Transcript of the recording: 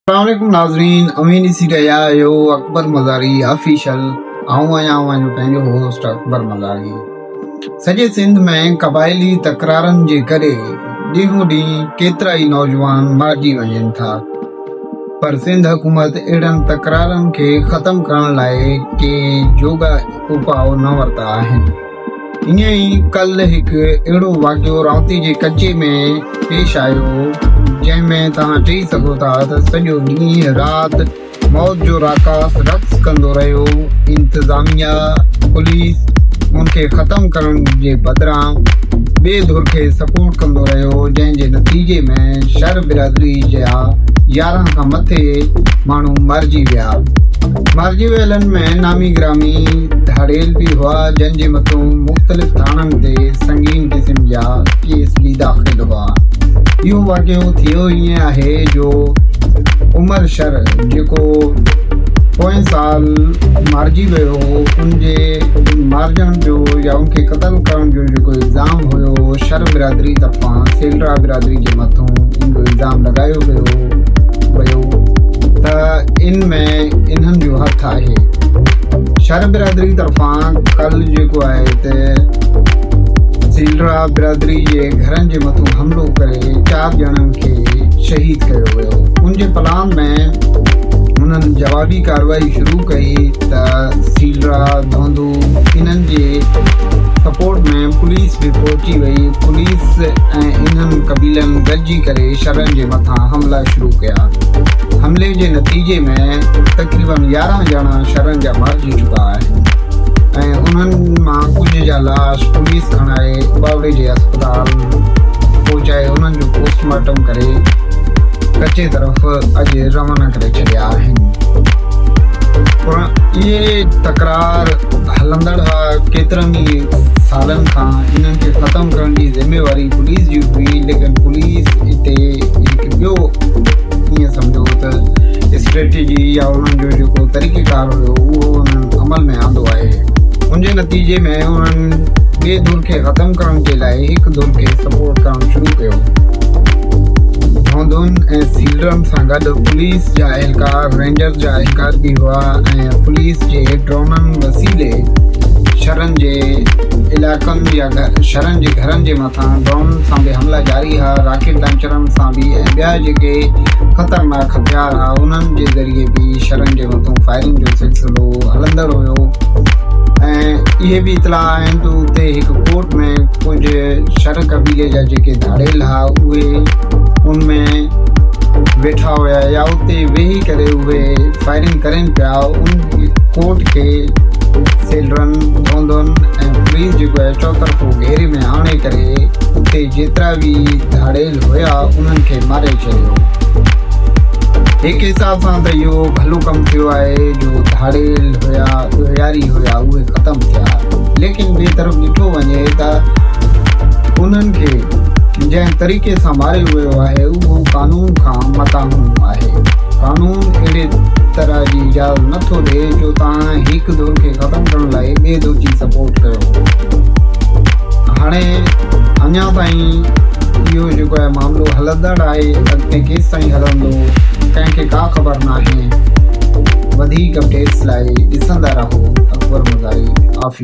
السلام عليڪم ناظرين اوهين ڏسي رهيا آهيو اڪبر مزاري آفيشل آئون آهيان اوهان جو پنهنجو هوسٽ اڪبر مزاري سڄي سنڌ ۾ قبائلي تڪرارن جي ڪري ڏينهون ڏينهن ڪيترا ئي نوجوان مارجي وڃن ٿا پر سنڌ حڪومت اهڙن تڪرارن کي ختم ڪرڻ لاء ڪي جوڳا اپاء نه ورتا آهن ائين ئي ڪلهه هڪ اهڙو واقعو رانوتي جي ڪچي ۾ پيش آيو، جنهن ۾ توهان چئي سگهو ٿا ته سڄو ڏينهن رات موت جو راڪاس رقص ڪندو رهيو، انتظاميا، پوليس ان کي ختم ڪرڻ جي بدران ٻي ڌر کي سپورٽ ڪندو رهيو، جنهن جي نتيجي ۾ شر برادري جا 11 کان مٿي ماڻهو مارجي ويا. مارجي ويلن ۾ نامي گرامي ڌاڙيل به هئا، جن جي مٿون مختلف ٿاڻن تي سنگين قسم جا ڪيس به داخل هئا. اهو واقعو ٿيو ائين آهي جو عمر شر جيڪو پوئين سال مارجي ويو هو، ان جي مارجڻ جو يا ان کي قتل ڪرڻ جو جيڪو الزام هيو، شر برادري طرفان سيلرا برادري جي مٿون ان جو الزام لڳايو ويو ته ان ۾ انهن جو هٿ آهي. شر برادري طرفان ڪل جيڪو آهي ته سيلرا برادري جي گهرن جي مٿون حملو ڪري چار ڄڻن کي شهيد ڪيو ويو. ان جي پلان ۾ انهن جوابي ڪارروائي شروع ڪئي ته سيلرا، ڌونڌو انهن جي سپورٽ ۾ پوليس به پهچي وئي. پوليس ۽ انهن قبيلن گڏجي ڪري شرن جي مٿان حملا شروع ڪيا. حملي جي نتيجي ۾ تقريبن 11 ڄڻا شرن جا مارجي چڪا آهن ۽ انهن مان ڪجهه جا لاش پوليس کڻائي اٻاوڙي جي اسپتال پهچائي انهن جو پوسٽ مارٽم ڪري ڪچي طرف اڄ روانا ڪري ڇڏيا آهن. اهي تڪرار هلندڙ هئا ڪيترن ئي سالن کان انهن کي ختم ڪرڻ جي ذميواري پوليس جي هئي ليڪن پوليس اتي هڪ ٻيو ائين سمجهو ته اسٽريٽجي يا انهن جو جيڪو طريقيڪار هيو اهو انهن عمل ۾ آندو آهي ان جي نتيجي ۾ انهن ٻي ڌر کي ختم ڪرڻ جي لاء هڪ ڌر کي سپورٽ ڪرڻ شروع ڪيو. ڌونڌون ۽ سيلرن سان گڏ پوليس جا اهلڪار، رينجرز جا اهلڪار به هئا ۽ پوليس جي ڊرونن وسيلي شھرن جي علائقن يا شھرن جي گهرن جي مٿان ڊرونن سان به حملا جاري ھئا، راڪيٽ لانچرن سان به ۽ ٻيا جيڪي خطرناڪ هٿيار ھئا انهن جي ذريعي به شھرن جي مٿان فائرنگ جو سلسلو هلندڙ هيو ۽ اهي به اطلاع آهن ته اتي هڪ ڪورٽ ۾ ڪجهه شھر قبيلي جا جيڪي ڌاڙيل ھئا اهي ان ۾ ويٺا هيا يا اتي ويهي ڪري اهي فائرنگ ڪرين پيا ان ڪورٽ کي سيلرن ڌونڌن ۽ پوليس جيڪو آهي چوطرفو گهيري ۾ آڻي ڪري اتي جيترا به ڌاڙيل هيا انهن کي ماري ڇڏيو. هڪ حساب سان ته اهو ڀلو ڪم ٿيو آهي جو ڌاڙيل هيا ڏوهياري هيا اهي ختم ٿيا ليڪن ٻئي طرف ڏٺو وڃي ته انهن کي جنهن طريقي سان ماريو ويو آهي اهو قانون کان مٿانهون آهي. قانون اهڙي طرح جي اجازت نه ٿو ڏئي جو توهان هڪ ڌر کي ختم ڪرڻ لاء ٻئي ڌر جي سپورٽ ڪيو. هاڻي اڃا تائين اهو جيڪو آهي معاملو هلندڙ آهي اڳتي ڪيستائين هلندو ڪنهن کي ڪا خبر ناهي. وڌيڪ اپڊيٽس لاء ڏسندا رهو اڪبر مزاري آفيشل.